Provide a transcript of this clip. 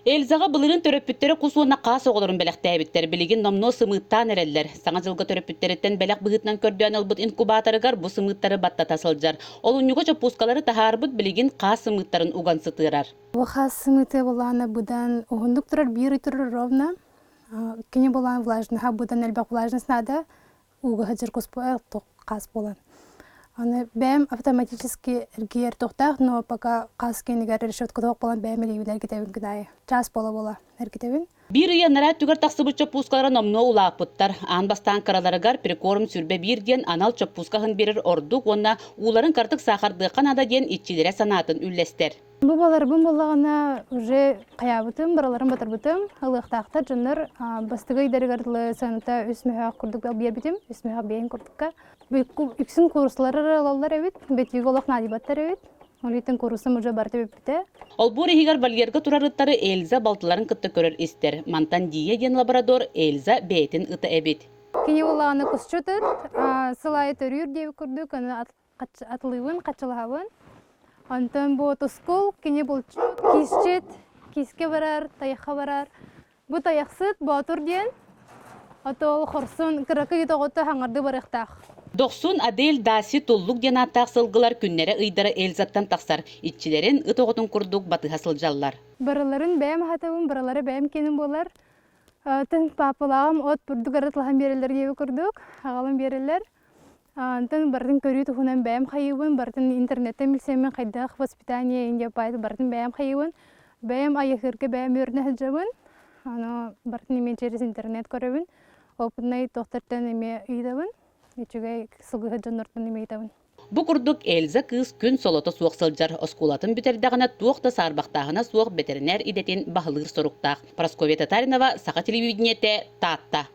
Эльзаҕа былырыын төрөппүттэрэ кус уонна хаас оҕолорун бэлэхтээбиттэр. Билигин номнуо сымыыттаан эрэллэр. Саҥа дьылга төрөппүттэриттэн бэлэх быһыытынан көрдөөн ылбыт инкубаторыгар бу сымыыттары баттата сылдьар. Олунньуга чоппуускалары таһаарбыт, билигин хаас сымыыттарын уган сытыарар. Бу хаас сымыыта былаана быдан уһуннук турар, биир ый турар ровно. Кини былаан влажноһа быдан элбэх влажность наада. Ууга сылдьар куспа хаас буолан. Аны бэйэм автоматически эргийэр туохтаах, но пока хаас кэннигэр решетка туох буолан бэйэм илиибин эргитэбин күн аайы. Чаас буола-буола эргитэбин. Биир ый анараа өттүгэр тахсыбыт чоппуускалара номнуо улааппыттар. Аан бастаан кыраларыгар прикорм 21 диэн анал чоппууска аһын биэрэр ордук уонна ууларын кыратык саахардыахха наада диэн иччилэрэ санаатын үллэстэр. Бу баларбын буллаҕына уже хайаабытым, барыларын батарбытым. Ылыахтаахтар дьоннор бастакы ыйдарыгар дылы сыаната үс мөһөөх курдук биэрбитим, үс мөһөөх биэһин курдукка. Үксүн кууруссалары эрэ ылаллар эбит, бөтүүгү олох наадыйбаттар эбит. Ол иһин кууруссам уже барыта бүппүтэ. Олбуор иһигэр вольерга турар ыттары Эльза балтыларын кытта көрөр-истэр. Мантан Дия диэн лабрадор Эльза бэйэтин ыта эбит. Кини буллаҕына кусчут ыт, сыл аайы төрүүр диэбит курдук, аны атылыыбын, хаччылаһабын. Онтон бу тускул, кини булчут, киисчит, киискэ барар, тайахха барар. Бу тайахсыт Боотур диэн, ото ол хорсун кыракый ыт оҕото хаҥардыы барыахтаах. Дохсун Адель Даси Туллук диэн ааттаах сылгылар күннэрэ-ыйдара Эльзаттан тахсар, иччилэрин ыт оҕотун курдук батыһа сылдьаллар. Барыларын бэйэм аһатабын, барылара бэйэм киэним буолар. Тын паапалааҕым от бурдук арытылаһан биэрэллэр диэбит курдук, аҕалан биэрэллэр. Онтон барытын көрүү туһунан бэйэм хайыыбын, барытын интернеттэн билсэммин хайдах воспитание индия пайт барытын бэйэм хайыыбын. Бэйэм айыһыырга бэйэм үөрэнэ сылдьабын. Аны барытын эмиэ через интернет көрөбүн. Опытнай туохтартан эмиэ ыйытабын. Үчүгэй сылгыһыт дьоннортон эмиэ ыйытабын. Бу курдук Эльза кыыс күн солото суох сылдьар, оскуолатын бүтэрдэҕинэ туох да саарбахтааһына суох бэтэринээр идэтин баһылыыр соруктаах. Прасковья Татаринова, Саха телевидениетэ, Таатта.